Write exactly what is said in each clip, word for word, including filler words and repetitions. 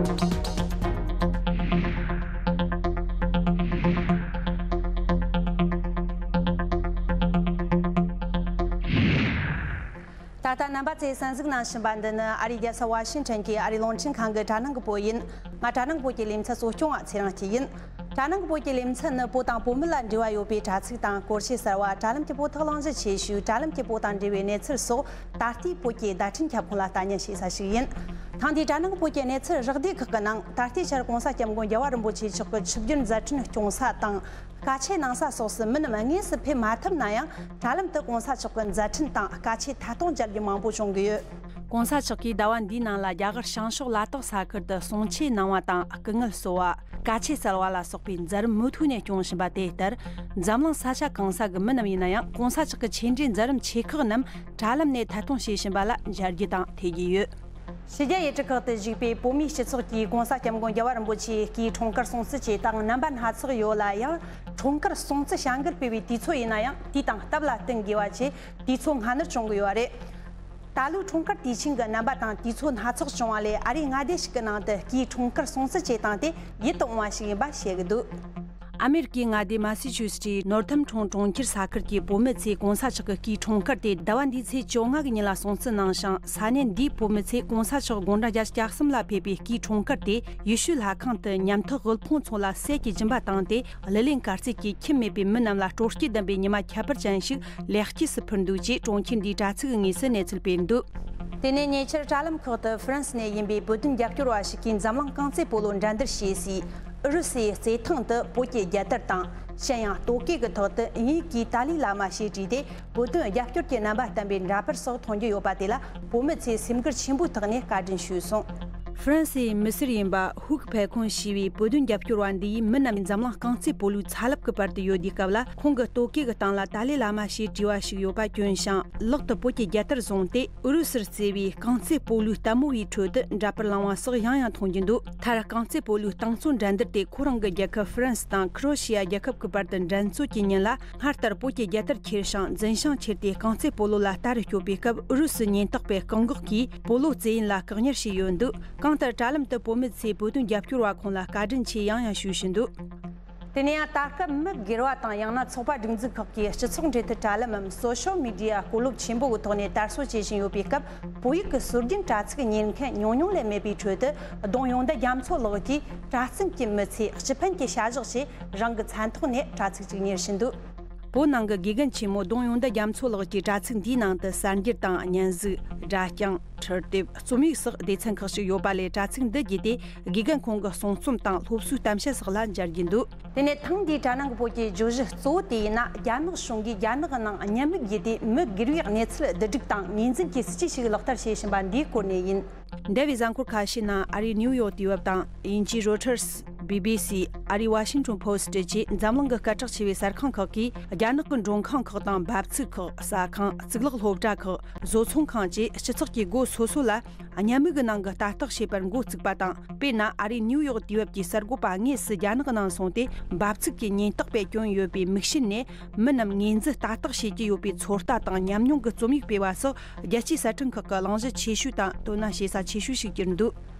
ད་ལྟ་རྣམ་པ་ཚོས་གསན་གཟིགས་གནང་བཞིན་པ་འདི་ནི་ཨ་རིའི་རྒྱལ་ས་ཝ་ཤིང་ཊོན་གྱི་ཨ་རིའི་རླུང་འཕྲིན་ཁང་གི་དྲ་ནང་གི་བོད་ཡིན། ང་དྲ་ནང་གི་བོད་ཀྱི་ལེ་ཚན་གཙོ་སྐྱོང་བ་ཚེ་རིང་སྐྱིད་ཡིན། དྲ་ནང་གི་བོད་ཀྱི་ལེ་ཚན་ནི་བོད་དང་བོད་མི་ལ་འབྲེལ་བ་ཡོད་པའི་དྲ་ཚིགས་དང་སྐོར་བཤད་གསར་བ། དྲ་ལམ་གྱི་བོད་ཐོག་གླེང་གཞི་ཆེ་ཤོས། དྲ་ལམ་གྱི་བོད་དང་འབྲེལ་བའི་གནས་ཚུལ་སོགས་ད་ལྟའི་བོད་ཀྱི་བརྡ་འཕྲིན་ཁྱབ་ཁོངས་ལ་ལྟ་ཉན་བྱེད་ས་ཞིག་ཡིན། ཐེངས་འདིའི་དྲ་ནང་གི་བོད་ཀྱི་གནས་ཚུལ་རགས་བསྡུས་ཁག་གི་ནང་། ད་ལྟའི་ཆར་༸གོང་ས་༸སྐྱབས་མགོན་རྒྱལ་བ་རིན་པོ་ཆེ་མཆོག་གི་ཆིབས་བསྒྱུར་མཛད་འཕྲིན་སྐྱོང་ས་དང་། བཀའ་ཆད་གནང་ས་སོགས་སུ་མི་རྣམས་དངོས་སུ་ཕེབས་མ་ཐུབ་ན་ཡང་། དྲ་ལམ་དུ་༸གོང་ས་མཆོག་གི་མཛད་འཕྲིན་དང་བཀའ་ཆད་ཐད་གཏོང་བྱ་རྒྱུ་མང་པོ་བྱུང་གི་ཡོད། ༸གོང་ས་མཆོག་གིས་ཟླ་བ་འདིའི་ནང་ལ་རྒྱ་གར་བྱང་ཕྱོགས་ལ་དྭགས་ས་ཁུལ་དུ་གསུང་ཆོས་གནང་བ་དང་། སྐུ་ངལ་གསོ་བ། བཀའ་ཆད་སྩལ་བ་ལ་སོགས་པའི་མཛད་རིམ་མུ་མཐུད་ནས་སྐྱོང་བཞིན་པ་དེ་ལྟར། འཛམ་གླིང་ས་ཆ་གང་ས་གི་མི་རྣམས་ཡིན་ན་ཡང་༸གོང་ས་མཆོག་གི་ཆེད་མགྲོན་མཛད་རིམ་ཆེ་ཁག་རྣམས་དྲ་ལམ་ནས་ཐད་གཏོང་བྱེད་བཞིན་པ་ལ་མཇལ་རྒྱུ་དང་ཐོས་རྒྱུ་ཡོད། ཕྱི་རྒྱལ་ཡུལ་གྲུ་ཁག་ཏུ་བཞུགས་པའི་བོད་མིའི་སྤྱི་ཚོགས་ཀྱིས་༸གོང་ས་༸སྐྱབས་མགོན་རྒྱལ་བ་རིན་པོ་ཆེའི་སྐུའི་འཁྲུངས་སྐར་སྲུང་བརྩི་བྱེད་སྟངས་རྣམ་པ་སྣ་ཚོགས་ཡོད་ལ་ཡང་། འཁྲུངས་སྐར་སྲུང་བརྩི་བྱ་འགུལ་སྤེལ་བའི་དུས་ཚོད་ཡིན་ན་ཡང་དུས་དང་སྟབས་ལ་བསྟུན་དགོས་པ་བཅས་དུས་ཚོད་སྔ་སྣུར་བྱུང་གི་ཡོད་རེད། ད་ལོའི་འཁྲུངས་སྐར་དུས་ཆེན་གྱི་རྣམ་པ་དང་དུས་ཚོད་སྣ་ཚོགས་བྱུང་བ་ལས། ཨ་རིའི་མངའ་སྡེ་ཞིག་གི་ནང་དུ་སྐུའི་འཁྲུངས་སྐར་སྲུང་བརྩི་བྱེད་སྟངས་དེ་ཡིད་དུ་འོང་བ་ཞིག་ཡིན་པ་བཤད་ཀྱི་འདུག། ཨ་མེ་རི་ཀའི་མངའ་སྡེ་མ་སི་ཆུ་སི་ཊི་ནོར་ཐེམ་ཕྲོན་གྲོང་ཁྱེར་ས་ཁུལ་གྱི་བོད་མི་ཚོས་༸གོང་ས་མཆོག་གི་སྐུའི་འཁྲུངས་སྐར་དེ་ཟླ་བ་འདིའི་ཚེས་བཅོ་ལྔ་གི་ཉིན་ལ་སྲུང་བརྩི་གནང་ཞིང་། ས་གནས་འདིའི་བོད་མི་ཚོས་༸གོང་ས་མཆོག་དགུང་གྲངས་བརྒྱད་ཅུ་གྱ་གསུམ་ལ་ཕེབས་པའི་སྐུའི་འཁྲུངས་སྐར་དེ་ཡུལ་ཤུལ་ལྷ་ཁང་དུ་ཉམ་ཐག་དབུལ་ཕོངས་ཚོ་ལ་ཟས་ཀྱི་སྦྱིན་པ་བཏང་སྟེ། གླུ་ལེན་དཀར་རྩེད་ཀྱི་ཁྱིམ་མེད་པའི་མི་རྣམས་ལ་སྤྲོ་སྐྱིད་ལྡན་པའི་ཉི་མ་ཁྱད་པར་ཅན་ཞིག་ལེགས་སྐྱེས་སུ་ཕུལ་འདུག་ཅེས་གྲོང་ཁྱེར་འདིའི་དྲ་ཚིགས་ངོས་སུ་གནས་ཚུལ་སྤེལ་འདུག། དེ་ནས་ཉེ་ཆར་དྲ་ལམ་ཁག་ཏུ་ཧྥ་རན་སི་ནས་ཡིན་པའི་བོད་དོན་རྒྱབ་སྐྱོར་བ་ཞིག་གིས་འཛམ་གླིང་རྐང་རྩེད་སྤོ་ལོ་འགྲན་བསྡུར་ཞེས་སའི་ཨུ་རུ་སུའི་རྩེད་ཐང་དུ་བོད་ཀྱི་རྒྱལ་དར་དང་། གཞན་ཡང་ལྟོ་གོས་ཀྱི་ཐོག་ཏུ་དབྱིན་ཡིག་གིས་ཏཱ་ལའི་བླ་མ་ཞེས་བྲིས་ཏེ། བོད་དོན་རྒྱབ་སྐྱོར་གྱི་རྣམ་པ་བསྟན་པའི་འདྲ་པར་སོགས་མཐོང་རྒྱུ་ཡོད་པ་དེ་ལ་བོད་མི་ཚོས་སེམས་འགུལ་ཆེན་པོའི་ཐོག་ནས་བཀའ་དྲིན་ཞུས་སོང་། ཧྥ་རན་སིའི་མི་སེར་ཡིན་པ་ཧུག་ཕེ་ཁོན་ཞེས་པའི་བོད་དོན་རྒྱབ་སྐྱོར་བ་འདི་ཡིས་མི་རྣམས་འཛམ་གླིང་རྐང་རྩེད་སྤོ་ལོའི་ཚ་རླབས་ཀྱི་བར་དུ་ཡོད་དུས་སྐབས་ལ། ཁོང་གི་ལྟོ་གོས་ཀྱི་སྟེང་ལ་ཏཱ་ལའི་བླ་མ་ཞེས་བྲིས་པ་ཞིག་ཡོད་པ་གྱོན་ཞིང་། ལག་ཏུ་བོད་ཀྱི་རྒྱལ་དར་བཟུང་སྟེ། ཨུ་རུ་སུར་བརྩེ་བའི་རྐང་རྩེད་སྤོ་ལོའི་ལྟད་མོ་བའི་ཁྲོད་དུ་འདྲ་པར་བླངས་པ་སོགས་ཡང་ཡང་མཐོང་རྒྱུ་འདུག། མཐར་རྐང་རྩེད་སྤོ་ལོའི་རྟིང་རྩོད་འགྲན་བསྡུར་དེ་ཁོ་རང་གི་རྒྱལ་ཁབ་ཧྥ་རན་སི་དང་ཁི་རོ་ཤི་ཡ་རྒྱལ་ཁབ་ཀྱི་བར་དུ་འགྲན་རྩོད་ཀྱི་ཉིན་ལ། སྔར་ལྟར་བོད་ཀྱི་རྒྱལ་དར་འཁྱེར་ཞིང་། འཛིན་བྱང་ཁྱེར་ཏེ་རྐང་རྩེད་སྤོ་ལོ་ལ་རྟ་རུ་སྐྱོད་པའི་སྐབས། ཨུ་རུ་སུའི་ཉེན་རྟོག་པས་བཀག་འགོག་གིས་སྤོ་ལོ་རྩེད་ཡུལ་ལ་བཀག་ཉར་བྱས་ཡོད་འདུག། གང་ལྟར་དྲ་ལམ་དུ་བོད་མི་ཚོས་བོད་དོན་རྒྱབ་སྐྱོར་བ་ཁོང་ལ་བཀའ་དྲིན་ཆེ་ཡང་ཡང་ཞུ་བཞིན་འདུག། དེ་ནས་ཡང་ད་སྐབས་མི་སྒེར་བ་དང་། ཡང་ན་ཚོགས་པ་སྒྲིག་འཛུགས་ཁག་གིས་སྤྱི་ཚོགས་འབྲེལ་མཐུད་དྲ་ལམ་མམ་སོ་ཤལ་མི་ཌི་ཡ་བཀོད་སློབ་ཆེན་པོ་གི་ཐོག་ནས་དར་སྲོལ་བྱེད་བཞིན་ཡོད་པའི་སྐབས། བོད་ཡིག་གི་སྲོལ་རྒྱུན་དྲ་ཚིགས་གཉེར་མཁན་ཉུང་ཉུང་ལས་མེད་པའི་ཁྲོད་དུ། ལྡོང་ཡོན་ཏན་རྒྱ་མཚོ་ལགས་ཀྱིས་དྲ་ཚིགས་ཀྱི་མི་ཚེ་སྤྱི་ཕན་གྱི་བྱ་གཞག་ཆེད་རང་གི་མཚན་ཐོག་ནས་དྲ་ཚིགས་ཅིག་གཉེར་བཞིན་འདུག། བོད་ནང་གི་དགེ་རྒན་ཆེན་མོ་ལྡོང་ཡོན་ཏན་རྒྱ་མཚོ་ལགས་ཀྱིས་དྲ་ཚིགས་འདིའི་ནང་དུ་གསར་འགྱུར་དང་། སྙན་གཟིགས། སྒྲ་རྐྱང་། འཕྲུལ་དེབ། རྩོམ་ཡིག་སོགས་སྡེ་ཚན་ཁག་ཅིག་ཡོད་པ་ལས། དྲ་ཚིགས་འདི་བརྒྱུད་དེ་དགེ་རྒན་ཁོང་གི་གསུང་རྩོམ་དང་སློབ་གསོའི་གཏམ་བཤད་སོགས་ལ་མཇལ་རྒྱུ་འདུག། དེ་ནས་ཐེངས་འདིའི་དྲ་ནང་གི་བོད་ཀྱི་བརྗོད་གཞི་གཙོ་བོ་དེ་ཡིན་ན། རྒྱ་ནག་གཞུང་གིས་རྒྱ་ནག་གི་ནང་ཉམས་མྱོང་བརྒྱུད་དེ་མི་སྒེར་བའི་གནས་ཚུལ་བསྡུ་སྒྲིག་དང་ངོས་འཛིན་གྱི་སྲིད་ཇུས་ཤིག་ལག་བསྟར་བྱེད་བཞིན་པ་འདིའི་སྐོར་ནས་ཡིན། འདས་པའི་གཟའ་འཁོར་ཁ་ཤས་ནང་ཨ་རིའི་ནིའུ་ཡོག་དུས་བབ་དང་། དབྱིན་ཇིའི་རོ་ཊར་སི། བྷི་བྷི་སི། ཨ་རིའི་ཝ་ཤིང་ཊོན་པོ་སི་ཊི་བཅས་འཛམ་གླིང་གི་སྐད་གྲགས་ཆེ་བའི་གསར་ཁང་ཁག་གིས། རྒྱ་ནག་གི་མགྲོན་ཁང་ཁག་དང་། འབབ་ཚིགས་ཁག་ཟ་ཁང་། གཙུག་ལག་སློབ་གྲྭ་ཁག་བཟོ་ཚོང་ཁང་བཅས་སྤྱི་ཚོགས་ཀྱི་སྒོ་སོ་སོ་ལ། གཉའ་མིག་གི་ནང་གི་ལྟ་རྟོག་བྱེད་པར་འགོ་བཙུགས་པ་དང་། དཔེར་ན། ཨ་རིའི་ནིའུ་ཡོག་དུས་བབ་ཀྱི་གསར་འགོད་པ་དངོས་སུ་རྒྱ་ནག་ནང་སོང་སྟེ། འབབ་ཚིགས་ཀྱི་ཉེན་རྟོག་པས་བསྐྱོན་ཡོད་པའི་མིག་ཤེལ་ནས། མི་རྣམས་ངོས་འཛིན་ལྟ་རྟོག་བྱེད་ཀྱི་ཡོད་པའི་ཚོད་ལྟ་དང་། ཉམས་མྱོང་གི་རྩོམ་ཡིག་སྤེལ་བ་སོགས། རྒྱལ་སྤྱིའི་གསར་སྐྲུན་ཁག་གི་གླེང་གཞི་ཆེ་ཤོས་དང་། དོ་སྣང་བྱེད་ས་ཆེ་ཤོས་ཤིག་གྱུར་འདུག།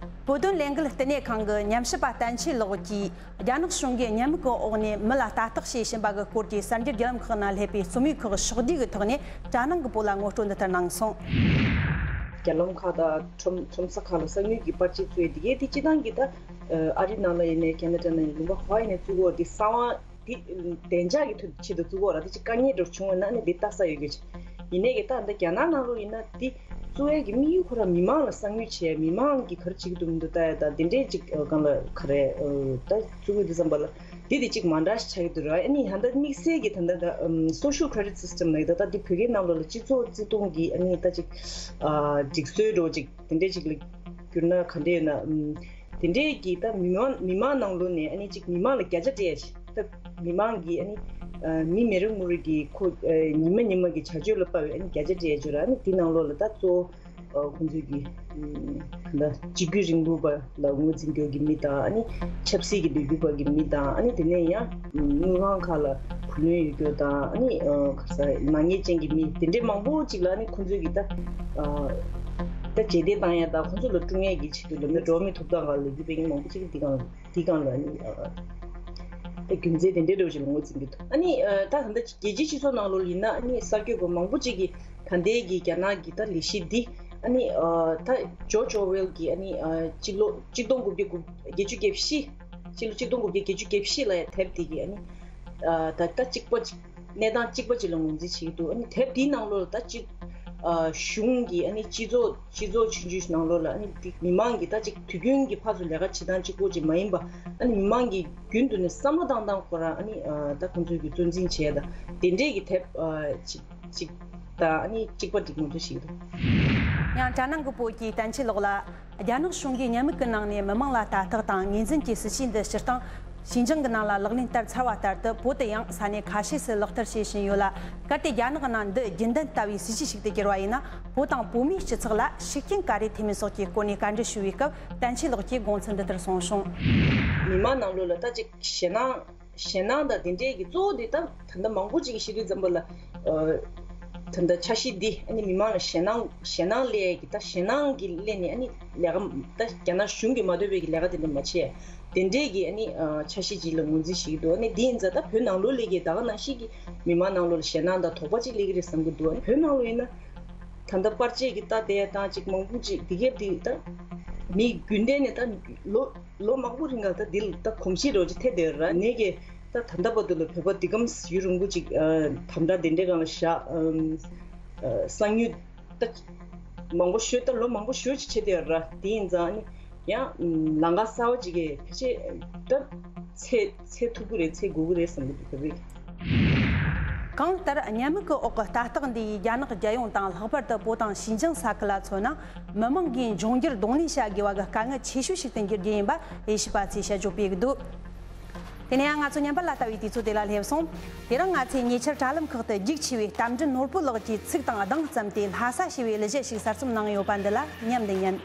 བོད་དོན་ལས་འགུལ་བསྟི་གནས་ཁང་གི་ཉམས་ཞིབ་པ་བསྟན་ཆོས་ལགས་ཀྱིས། རྒྱ་ནག་གཞུང་གིས་གཉའ་མིག་གི་འོག་ནས་མི་ལ་ལྟ་རྟོག་བྱེད་བཞིན་པ་གི་སྐོར་གྱི་གསར་འགྱུར་བརྒྱུད་ལམ་ཁག་ནང་སླེབས་པའི་རྩོམ་ཡིག་ཁག་ཕྱོགས་བསྡུས་ཀྱི་ཐོག་ནས་དྲ་ནང་གི་བོད་ལ་ངོ་སྤྲོད་འདི་ལྟར་གནང་སོང་། རྒྱ་ལམ་ཁག་དང་ཁྲོམ་ཁྲོམ་ས་ཁག་ལ་གསང་ཉུལ་གྱི་པར་ཆས་བཙུགས་ཡོད་དེ་གས་དེ་སྤྱི་བཏང་གི་ད་ཨ་རི་ནང་ལ་ཡིན་ནའི་ཁེ་ན་ཌ་ནང་ཡིན་ལུང་པ་ག་པར་ཡིན་ནའི་བཙུགས་ཡོད་དེ་གསང་བ། དེ་བདེ་འཇགས་ཀྱི་ཐོག་ཆེད་དུ་བཙུགས་པ་ར། དེ་ཅིག་དཀའ་ངལ་འདྲ་བྱུང་བ་ན་ནི་དེ་ལྟ་ས་ཡོད་རྒྱུ་ཅིག་ཡིན་ནའི་གི་ད་འདི་རྒྱ་ནག་ནང་ལོགས་ཡིན་ན་དེ་བཙུགས་ཡས་ཀྱི་དམིགས་ཡུལ་ཁོ་རང་མི་མང་ལ་གསང་ཉུལ་བྱས། མི་མང་གིས་ག་རེ་བྱེད་ཀྱི་འདུག་མི་འདུག་ལྟ་ཡས་ད་དེ་འདྲས་ཅིག་གང་ལ་ག་རེ་ད་བཙུགས་ཡོད་དུས་ཙམ་པ་ལ་དེ་དེ་ཅིག་མ་འདྲ་ཞིག་ཆགས་ཀྱི་འདུག་ར། ཨ་ནི་ཡང་ད་དམིགས་བསལ་གྱི་ད་ད་ད་social credit system་ལ་ད་ད་འདི་བོད་སྐད་ནང་ལོགས་ལ་སྤྱི་ཚོགས་བརྩི་མཐོང་གི་ཨ་ནི་ད་ཅིག་སྒྲིག་སྲོལ་འདྲ་ཅིག་དེ་འདྲས་ཅིག་ལ་གྱུར་ན་ག་འདྲས་ཡོད་ན། དེ་འདྲས་ཀྱི་ད་མི་མང་མི་མང་ནང་ལོགས་ནས་ཨ་ནི་ཅིག་མི་མང་ལ་བརྒྱ་ཆ་སྤྲད་ཡ་ཞིག་ད་མི་མང་གིས་ཨ་ནི་ཨ་མི་མི་རེ་ངོ་རེ་གིས་ཁོ་ཨ་ཉི་མ་ཉི་མ་གི་བྱ་སྤྱོད་ལ་དཔག་པའི་ཨ་ནི་བརྒྱ་ཆ་སྤྲད་ཡ་ཅིག་ཡོད་ར། ཨ་ནི་དེ་ནང་ལོགས་ལ་ད་གཙོ་བོ་ཨ་ཁོང་ཚོས་ཀྱི་ཨ་ད་གཅིག་སྡུད་རིང་ལུགས་པ་ལ་ངོས་འཛིན་རྒྱུ་གི་མི་དང་། ཨ་ནི་ཆབ་སྲིད་ཀྱི་འདོད་རྒྱུ་པ་གི་མི་དང་། ཨ་ནི་དེ་ནས་ཡང་དངུལ་ཁང་ཁག་ལ་བུ་ལོན་ཡོད་རྒྱུ་དང་། ཨ་ནི་ཨ་ག་རེ་ཟ་ནག་ཉེས་ཅན་གྱི་མི་དེ་འདྲས་མང་པོ་ཅིག་ལ་ཨ་ནི་ཁོང་ཚོས་ཀྱི་ད་ཨ་ ད་རྗེས་འདེད་བཏང་ཡ་དང་ཁོང་ཚོ་ལ་དཀྲུག་ཡ་གི་ཆེད་དུ་ལབ་ན། འགྲོ་བ་མིའི་ཐོབ་ཐང་སྒང་ལ་ལས་འགུལ་སྤེལ་མཁན་མང་པོ་ཅིག་འདི་སྒང་ལ་འདི་སྒང་ལ་ཨ་ནི་ད་རྒྱུ་མཚན་དེ་འདྲའི་འདྲ་བོ་ཞིག་ལ་ངོས་འཛིན་གྱི་འདུག་ཨ་ནི་ད་ད་ལྟ་རྒྱལ་སྤྱིའི་སྤྱི་ཚོགས་ནང་ལོགས་ལ་ཡིན་ན། ཨ་ནི་གསར་འགོད་པ་མང་པོ་ཅིག་གིས་ད་ལྟའི་གི་རྒྱ་ནག་གི་ད་ལས་གཞི་འདི། ཨ་ནི་ད་ཇོརྗ་ཨོར་ཝེལ་གྱི་ཨ་ནི་གཅིག་ལོ་གཅིག་སྟོང་དགུ་བརྒྱ་དགུ་བརྒྱད་ཅུ་གྱ་བཞི། སྤྱི་ལོ་གཅིག་སྟོང་དགུ་བརྒྱ་བརྒྱད་ཅུ་གྱ་བཞི་ལ་ཡང་དེབ་དེ་གི་ཨ་ནི་ད་ད་གཅིག་པ་གཅིག་གནས་སྟངས་གཅིག་པ་གཅིག་ལ་ངོས་འཛིན་བྱེད་ཀྱི་འདུག་ཨ་ནི་དེབ་དེའི་ནང་ལོགས་ལ་ད་སྤྱི་གཞུང་གི་ཨ་ནི་སྤྱི་ཚོགས་སྤྱི་ཚོགས་ཆུང་ཆུང་ནང་ལོགས་ལ་ཨ་ནི་དེ་མི་མང་གི་ད་ཅིག་དུས་རྒྱུན་གྱི་ཕར་ཚུར་ལས་ཀ་བྱེད་སྟངས་གཅིག་པོ་ཅིག་མ་ཡིན་པ། ཨ་ནི་མི་མང་གིས་རྒྱུན་དུ་ནས་བསམ་བློ་བཏང་སྟངས་ཁོ་རང་ཨ་ནི་ད་ཁོང་ཚོས་ཀྱི་གཙོ་འཛིན་བྱས་དང་དེ་འདྲས་ཀྱི་དེབ་ཅིག་ཅིག་དང་ཨ་ནི་གཅིག་པ་འགྲིག་མི་འདུག་ཞིག་འདུག་ཡང་གྲྭ་ནང་གི་བོད་ཀྱི་བསྟན་ཆོས་ལགས་ལ། རྒྱ་ནག་གཞུང་གིས་ཉམས་མྱོང་གི་ནང་ནས་མི་མང་ལ་ལྟ་རྟོག་དང་ངོས་འཛིན་གྱི་སྲིད་ཇུས་འདི་སྤྱིར་བཏང་ཞིན་ཅང་གི་ནང་ལ་ལག་ལེན་བསྟར་ཚར་བ་ལྟར་དུ། བོད་དུ་ཡང་ས་གནས་ཁ་ཤས་སུ་ལག་བསྟར་བྱེད་བཞིན་ཡོད་ལ། གལ་ཏེ་རྒྱ་ནག་གི་ནང་འདི་རྒྱུན་ལྡན་ལྟ་བུའི་སྲིད་ཇུས་ཤིག་ཏུ་གྱུར་བ་ཡིན་ན། བོད་དང་བོད་མིའི་སྤྱི་ཚོགས་ལ་ཤུགས་རྐྱེན་ག་རེ་ཐེབས་མིན་སོགས་ཀྱི་སྐོར་ནས་བཀའ་འདྲི་ཞུ་བའི་སྐབས། བསྟན་ཆོས་ལགས་ཀྱིས་དགོངས་ཚུལ་འདི་ལྟར་གསུངས་བྱུང་། མི་མང་ནང་ལོགས་ལ་ད་ཅིག་ཞེད་སྣང་། ཞེད་སྣང་དང་དེ་འདྲས་ཀྱི་གཙོ་བོ་དེ་ད་ད་ལྟ་མང་པོ་ཅིག་གིས་བཤད་དུས་ཙམ་པ་ལ། ཨ་ད་ལྟ་འཆར་གཞི་འདི་ཨ་ནི་མི་མང་ལ་ཞེད་སྣང་ཞེད་སྣང་སླེབས་ཀྱི། ད་ཞེད་སྣང་གི་སླེབས་ནས་ཨ་ནི་ལས་ཀ་ད་རྒྱ་ནག་གཞུང་གིས་མ་འདོད་པའི་གི་ལས་ཀ་དེ་འདྲ་མ་བྱས། དེ་འདྲས་ཀྱི་ཨ་ནི་ཨ་འཆར་གཞི་ཅིག་ལ་ངོས་འཛིན་བྱེད་ཀྱི་འདུག་ཨ་ནི་འདི་ཡིན་ཙང་ད་བོད་ནང་ལོགས་ལ་གི་ད་ག་ནང་བཞིན་གྱི་མི་མང་ནང་ལོགས་ལ་ཞེད་སྣང་དང་དོགས་པ་ཅིག་སླེབས་ཀྱི་རེད་བསམ་གྱི་འདུག་ཨ་ནི་བོད་ནང་ལོགས་ཡིན་ན། ད་ལྟ་པར་ཆས་ཀྱི་རྟ་དེ་དང་ཅིག་མང་པོ་ཅིག་འདི་གས་འདི་ད་མི་རྒྱུན་ལྡན་ནས་ད་ལོ་ལོ་མང་པོ་རིང་ལ་ད་འདི་ལ་ད་གོམས་གཤིས་རོ་ཅིག་ཐེབས་བསྡད་ཡོད་ར། ནས་ཀྱི་ད་ད་ལྟ་བར་དུ་ལ་བོད་པ་འདི་གམ་ཡུན་རིང་པོ་ཅིག་ཨ་དམ་དྲག་དེ་འདྲའི་སྒང་ལ་བཞག་ཨ་ཨ་གསང་ཉུལ་ད་མང་པོ་ཞོ་ད་ལོ་མང་པོ་ཞོ་ཅིག་བྱས་བསྡད་ཡོད་ར། དེ་ཡིན་ཙང་ཨ་ནི་ཡང་ལམ་ཁ་གསར་བ་ཅིག་གི་ཕལ་ཆེར་ད་ཚེ་ཚེ་ཐུབ་ཀྱི་རེད། ཚེ་དགོས་ཀྱི་རེད་བསམ་གྱི་འདུག་བོད་པའི། གང་ལྟར་ཉམས་མྱོང་གི་འོག་གི་ལྟ་རྟོག་འདི་ཡིས་རྒྱ་ནག་རྒྱལ་ཡོངས་དང་ལྷག་པར་དུ་བོད་དང་ཞིན་ཅང་ས་ཁུལ་ལ་མཚོན་ན། མི་མང་གིས་འབྱུང་འགྱུར་གདོང་ལེན་བྱ་དགོས་པ་གི་དཀའ་ངལ་ཆེ་ཤོས་ཤིག་ཏུ་འགྱུར་རྒྱུ་ཡིན་པ་དབྱེ་ཞིབ་པ་ཚོས་དཔྱད་བརྗོད་སྤེལ་གྱི་འདུག་དེ་ནས་ཡང་ང་ཚོ་ཉམས་པ་ལ་ལྟ་བའི་དུས་ཚོད་དེ་ལ་སླེབས་སོང་། དེ་རིང་ང་ཚོས་ཉེ་ཆར་དྲ་ལམ་ཁག་ཏུ་རྒྱུགས་ཆེ་བའི་རྟ་མགྲིན་ནོར་བུ་ལགས་ཀྱི་ཚིག་དང་གདངས་བརྩམས་ཏེ་ལྷ་ས་ཞེས་པའི་གླུ་གཞས་ཤིག་གསར་རྩོམ་གནང་ཡོད་པ་འདི་ལ་མཉམ་དུ་ཉན།